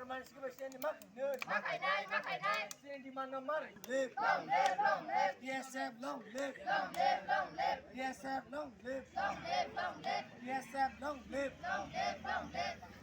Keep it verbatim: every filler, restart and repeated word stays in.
Demand sikhe bai C N D ma khainai. Ma khainai, ma khainai. C N D demand no ma rwi. Live. Long live, long live. B S F long live. Long live, long live. B S F long live. Long live, long live. B S F long live. Long live, long live.